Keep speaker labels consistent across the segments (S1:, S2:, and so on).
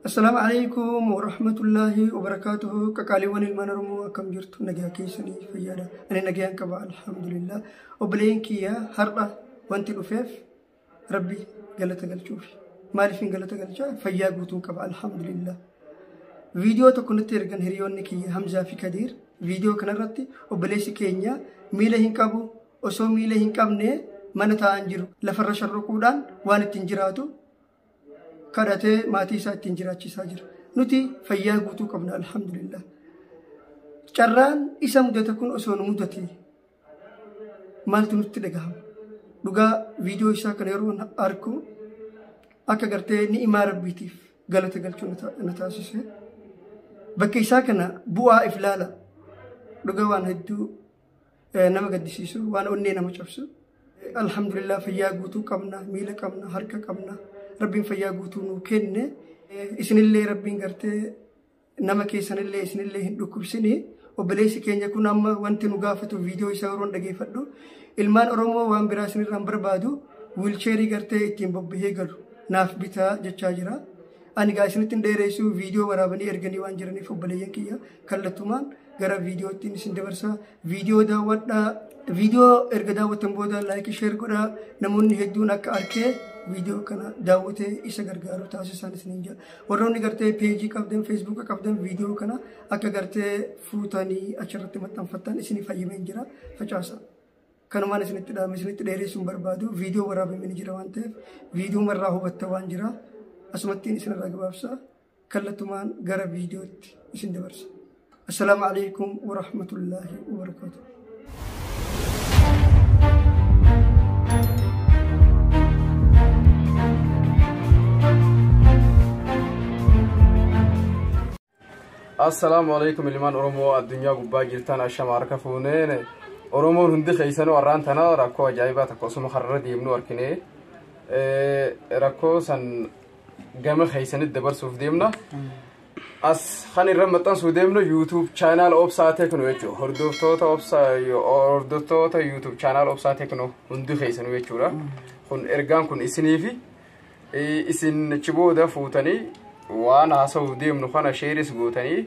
S1: Assalaamu alaikum warahmatullaahi wabarakaatuhu. Qaqaaliiwwan ilmaan Oromoo, akkam jirtu? Nagaa keessanii? Fayyaadha? Ani nagaan qaba, alhamdulillah. Obboleen kiyya, har'a wanti dhufeef Rabbi galata galchuufi. Maaliif hin galata galchaa? Fayyaa guutuun qaba, alhamdulillah. Viidiyoo tokko nutti ergan hiriyoonni kiyya Hamzaa fi Kadiir. Viidiyoo kanarratti obboleessi keenya miila hin qabu, osoo miila hin qabne mana taa'an jiru, lafarra sharruquudhaan waan ittiin jiraatu kadhatee maatii isaa ittiin jiraachisaa jira. Nuti fayyaa guutuu qabna, alhamdulillah. Carraan isa mudate kun osoo nu mudate maaltu nutti dhagahama? Dhugaa viidiyoo isaa kana yeroo argu akka gartee ni'imaa Rabbiitiif galata galchuu na taasise. Bakka isaa kana bu'aa if laala. Dhugaa waan hedduu nama gaddisiisu, waan onnee nama cabsu. Alhamdulillah, fayyaa guutuu qabna, miila qabna, harka qabna. Rabbiin fayyaa guutuu nuu kenne. Isinillee Rabbiin gartee nama keessanillee isinillee hin dhukkubsini. Obboleessi keenya kun amma wanti nu gaafatu, viidiyoo isaa yeroon dhageeffadhu, ilmaan Oromoo waan biraa isinirraa hin barbaadu, wheelchairii gartee ittiin bobbahee galu naaf bitaa jechaa jira. Ani gaa isinitti hin dheeressu, viidiyoo waraabanii erganii waan jiraniif, obboleeyyan kiyya, kallattumaan gara viidiyoottiin isin dabarsa. Viidiyoo daawwadhaa. Viidiyoo erga daawwattan booda like, share godhaa. Namoonni hedduun akka arkee viidiyoo kana daawwatee isa gargaaru taasisan isiniin jedha. Warroonni gartee peejii qabdan, Facebooka qabdan, viidiyoo kana akka gartee fuutanii achirratti maxxanfattan isinii fayyameen jira, facaasa. Kanumaan isinitti dhaame, isinitti dheeressuun barbaadu, viidiyoo waraabamee ni jira waan ta'eef viidiyoo marraa hubatta waan jira. Asumattiin isinirraa gabaabsa, kallattumaan gara viidiyootti isin dabarsa. Assalaamu alaikum wa rahmatullaahi wa barakaatuh.
S2: Assalaamu alaikum, ilmaan Oromoo addunyaa gubbaa jirtan, ashama harka fuuneen. Oromoon hundi keessanuu, har'aan tana rakkoo ajaa'ibaa tokko osuma karra deemnu argine, rakkoo san gama keessanitti dabarsuuf deemna. As kan irra maxxansuu deemnu YouTube channel Obsaa Tekno jechuudha. Hordoftoota Obsaa, hordoftoota YouTube channel Obsaa Tekno hundi keessanuu jechuudha. Kun ergaan kun isiniifi isin achi booda fuutanii waan haasa'uuf deemnu kana shareis gootanii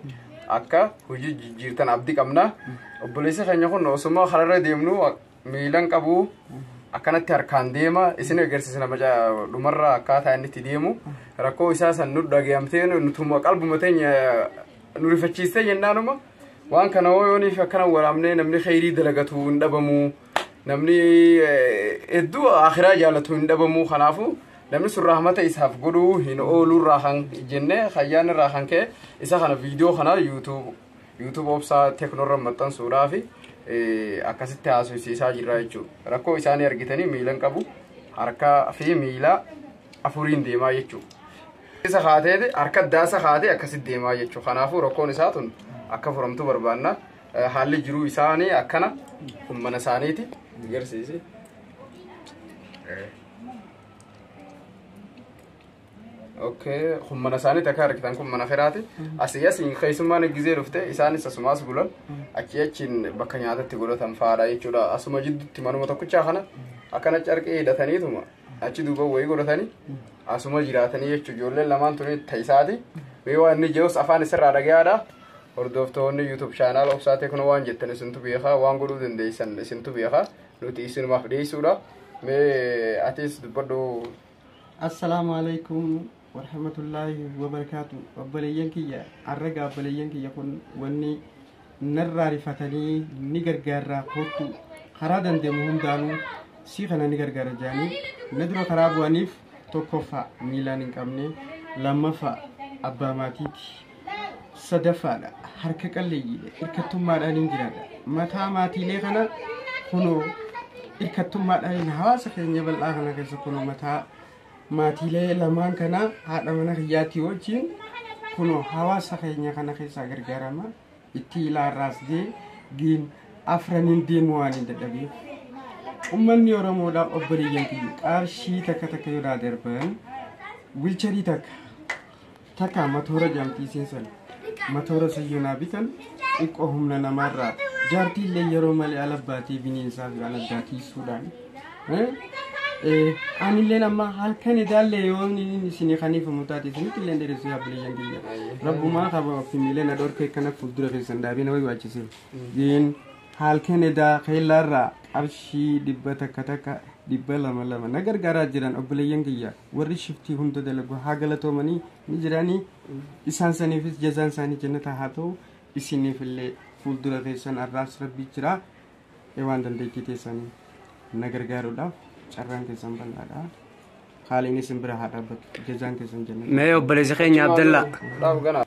S2: akka hojii jijjiirtan abdii qabna. Obboleessi keenya kun osuma kararra deemnu miilan qabu, akkanatti harkaan deema. Isin agarsiisna dhumarra akkaataa inni itti deemu. Rakkoo isaa san nu dhagayamtee, nutuma qalbuma teenya nu rifachiistee jennaanuma, waan kana hoo yooniif akkana waraabnee, namni kheyrii dalagatu hin dhabamu, namni hedduu akhiraa jaalatu hin dhabamu. Kanaafuu namni sun rahmata isaaf godhuu hin oolurraa kan jenne, hayyaan irraa kan ka'e, isa kana viidiyoo kana YouTube Obsaa Teknoorra maxxansuudhaafi akkasitti haasofsiisaa jirra jechuudha. Rakkoo isaanii argitanii, miilan qabu, harkaa fi miila afuriin deemaa jechuudha. Isa kaatee harka daasa kaatee akkasitti deemaa jechuudha. Kanaafuu rakkoon isaa tun akka furamtu barbaanna. Haalli jiruu isaanii akkana, kun mana isaaniiti. Agarsiisi. Okay, kun mana isaaniiti, akka argitan kun mana firaati. Asii asiin keessummaan gizee dhufte isaanis asumaas bulan. Achi achiin bakka nyaatatti godhatan faadha jechuudha. Asuma jidduutti manuma tokkichaa kana akkana carqee hidhataniituma achi duuba wayii godhatanii asuma jiraatanii jechuudha. Ijoolleen lamaan tuni ta'isaati. Mee waan inni jedhus afaan isirraa dhagayaadha. Hordoftoonni YouTube channel Obsaa Teknoo, waan jettan isintu beekaa, waan godhuu dandeessan isintu beekaa. Nuti isinumaaf dhiyeessuudha. Mee atis dubbadhu.
S3: Assalaamu alaikum warahmatullaahi wabarakaatu. Obboleeyyan kiyya, arraga obboleeyyan kiyya kun wanni narraa rifatanii ni gargaarraa, kottu karaa dandeemu hundaanuu si kana ni gargaara jaanii na dura karaa bu'aniif, tokkoffaa miilaan hin qabne, lammaffaa abbaa maatiiti, sadaffaadha harka qalleeyyiidha, hirkattummaadhaan hin jiraadha. Mataa maatiilee kana kunoo hirkattummaadhaan hawaasa keenya bal'aa kana keessa kunoo mataa maatiilee lamaan kana haadha mana kiyyaatii wajjin kunoo hawaasa keenya kana keessaa gargaarama itti ilaarraas dee giin afraniin deemuu waan hin dadhabeef, ummanni Oromoodhaa, obboleeyyan kiyya, qarshii takka takka yoo darban wheelchairii takka takka, matoora jedhamti isiin san, matoora sayyoo naa bitan. Xiqqoo humna namaarraa jaartiillee yeroo malee ala baatee bineensaa fi waan addaa tiisuudhaan. Anilleen amma halkan idaallee yoo isinii kaniifamu taate isinitti illee dheeressu yaabbileeyyan kiyya. Rabbumaa qaba fi miila na dhorkee kana fuuldura keessan dhaabee na barbaachise. Gin halkan edaa keellaarraa qarshii 100 takka 200 na gargaaraa jiran obboleeyyan kiyya warri shiftii hunda dalagu haa galatoomanii ni jiranii isaan saniifis jazaan isaanii jannata haa ta'u isiniif illee fuuldura keessan arraas rabbii jira waan dandeettii teessanii na gargaaruudhaaf carraan keessan bal'aadha. Haaliin isin bira haa dhaabbatu jazaan keessan jannata.
S4: Mee obboleessi keenya Abdallaa.
S2: Dhaaf gana.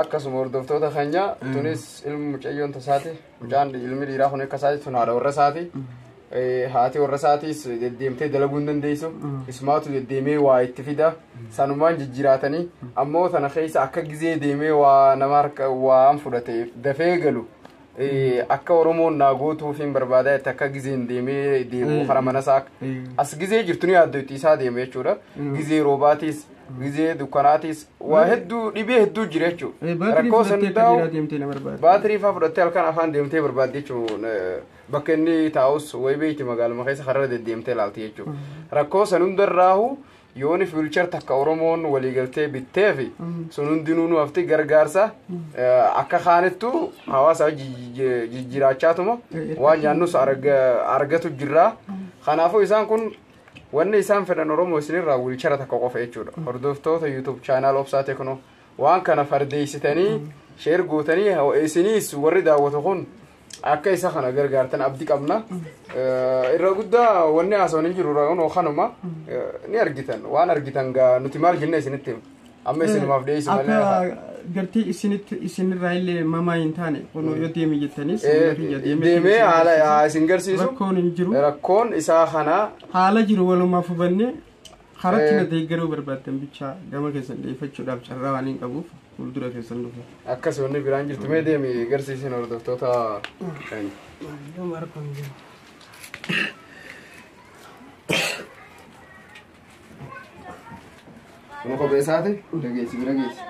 S2: Akkasuma hordoftoota keenya tunis ilmi mucayyoon tasaati. Mucaan ilmi dhiiraa kun akka isaati tun haadha warra isaati. Haati warra isaatiis deddeemtee dalaguu hin dandeessu. Isumaatu deddeemee waa itti fida. Sanumaan jijjiiraatanii ammoo tana keessa akka gizee deemee waa nama harka waan fudhate dafee galu. Akka Oromoon naa gootuuf hin barbaadaa itti akka gizeen deemee deemu karaa mana isaa as gizee jirtu ni yaaddu itti isaa deema jechuudha. Gizee roobaatis gizee dukkanaatis waa hedduu dhibee hedduu jira jechuudha.
S3: Rakkoo san
S2: baatirii faa fudhattee halkan afaan deemtee barbaadde jechuudha. Bakka inni taa'us wayi beeyti magaaluma keessa karra deddeemtee ilaalti jechuudha. Rakkoo san hundarraahu yooni fiilchar takka Oromoon waliigaltee bittee fi sun hundinuu nu hafti gargaarsa akka kaanittu hawaasa jijjiiraachaatuma waan nyaannus argatu jirra. Kanaafuu isaan kun wanni isaan fedhan Oromoo isinirraa wiilchara takka qofa jechuudha. Hordoftoota YouTube chaanaal Obsaa Teeknoo waan kana fardeessitanii sheer gootanii isiniis warri daawwatu kun akka isa kana gargaartan abdii qabna. Irra guddaa wanni haasawwan hin jiru raawwan kanuma ni argitan waan argitan gaa nuti maal jenne isinitti amma isinumaaf dhiyeessu malee.
S3: Akka gartee isinitti isinirraa illee mamaa hin taane kunoo yoo deeme jettanis
S2: deemee haala isin garsiisu
S3: rakkoon hin jiru.
S2: Rakkoon isaa kana
S3: haala jiru walumaaf hubannee karatti na deeggaruu barbaaddan bichaa gama keessan dhiyeeffachuudhaaf carraa waan hin qabuuf fuuldura keessan dhufe.
S2: Akkas wanni biraan jirtu mee deemi garsiisin hordoftoota keenya. Kun kophee isaati dhageessi bira geessi.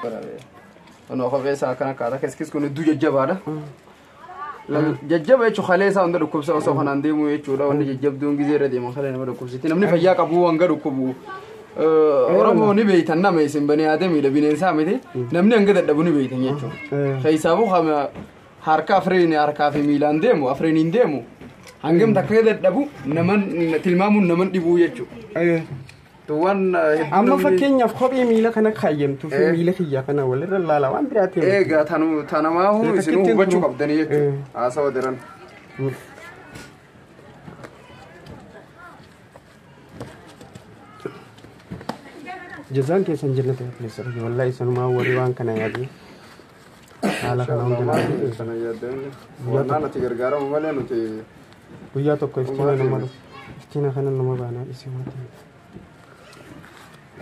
S2: Kun kophee isaa akkana akkaataa kiskis kun hedduu jajjabaadha. Jajjaba jechuun kalee isaa hunda dhukkubsa osoo kanaan deemu jechuudha. Wanni jajjabduun gizee irra deeman kalee nama dhukkubsiti. Namni fayyaa qabu hanga dhukkubu. Oromoo ni beeytan nama isin banii aadamiidha bineensaa miti. Namni hanga dadhabu ni beeytan jechuudha. Keessaafuu harka afreen harkaa fi miilaan deemu afreen hin deemu. Hangam takka dadhabu naman tilmaamuun naman dhibuu jechuudha. Tuwwan
S3: Amma fakkeenyaaf kophee miila kana kaayyamtuu fi miila kiyyaa kana walirra laala waan biraa ta'e.
S2: Egaa tanamaahu isinuu hubachuu qabdanii jechuudha. Haasawa daran.
S3: Jazaan keessan jannata keessa wallahi sanumaa warri waan kana yaadu. Haala kana hunda
S2: sana yaaddan. Wannaan ati gargaaramu malee nuti
S3: guyyaa tokko iftiina nama dhufu. Iftiina kana nama baanaa dhiisee waan ta'eef.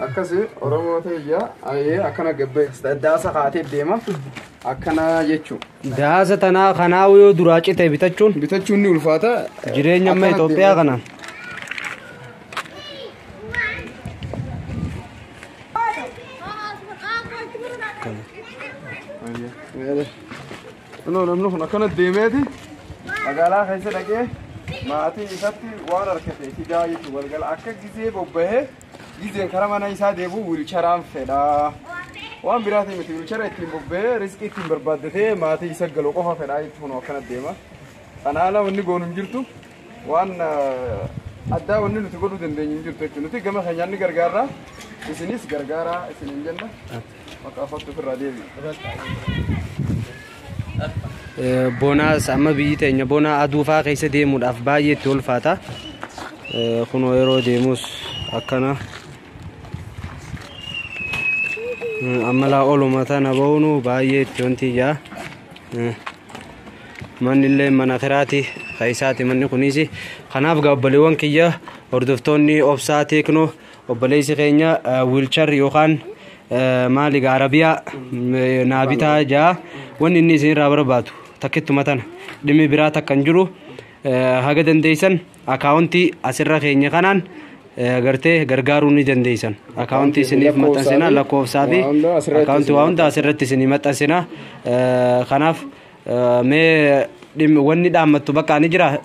S2: Akkasi Oromoo ta'eyyaa ayee akkana gabbee daasa kaatee deema akkana jechuudha.
S4: Daasa tanaa kanaa yoo duraa cite bitachuun.
S2: Bitachuun ni ulfaata.
S4: Jireenya amma Itoophiyaa kanaan.
S2: Namni kun akkana deemeeti magaalaa keessa dhaqee maatii isatti waan harkate fidaa jechuudha walgala akka gizee bobbahee gizeen karaa mana isaa deebi'u wiilcharaan fedhaa. Waan biraatiin miti wiilchara ittiin bobbahee riskii ittiin barbaaddatee maatii isa galu qofa fedhaa jechuun akkana deema. Kana haala wanni goonu hin jirtu waan addaa wanni nuti godhuu dandeenyu hin jirtu jechuudha. Nuti gama keenyaan ni gargaarra isinis gargaaraa isiniin jenna. Maqaa afatti ofirraa deebi'a.
S4: Bonaas amma biyyi teenya bonaa aduu fa'aa keessa deemuudhaaf baay'ee itti ulfaata. Kunoo yeroo deemus akkana amma laa ooluma tana ba'uunu baay'ee itti wanti ijaa. Manni illee mana kiraati keessaati manni kunis. Kanaaf obboleewwan kiyya hordoftoonni Obsaa Teeknoo obboleessi keenya wiilchar yookaan maali Arabiyaa naa bitaa jaa wanni inni isinirraa barbaadu takkittuma tana dhimmi biraa takka hin jiru haga dandeessan akaawuntii asirra keenya kanaan gartee gargaaruu ni dandeessan. Akaawuntii isiniif maxxansina lakkoofsaa fi akaawuntii waa hunda asirratti isinii maxxansina. Kanaaf mee wanni dhaammattu bakka ni jira.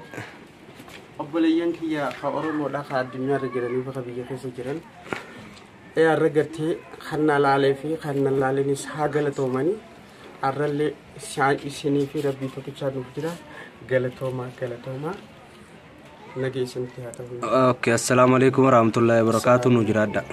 S3: Obboleeyyan kiyya ka Oromoodha ka addunyaarra jiranii fi ka biyya keessa jiran. Har'a gartee kan na laalee fi kan na laalenis haa galatoomanii. Har'allee isinii fi rabbii tokkichaa nuuf jira. Galatoomaa galatoomaa. Nageessinitti haa ta'u.
S4: Okay, assalaamu alaikum warahmatullahi wabarakaatu, nu jiraadha.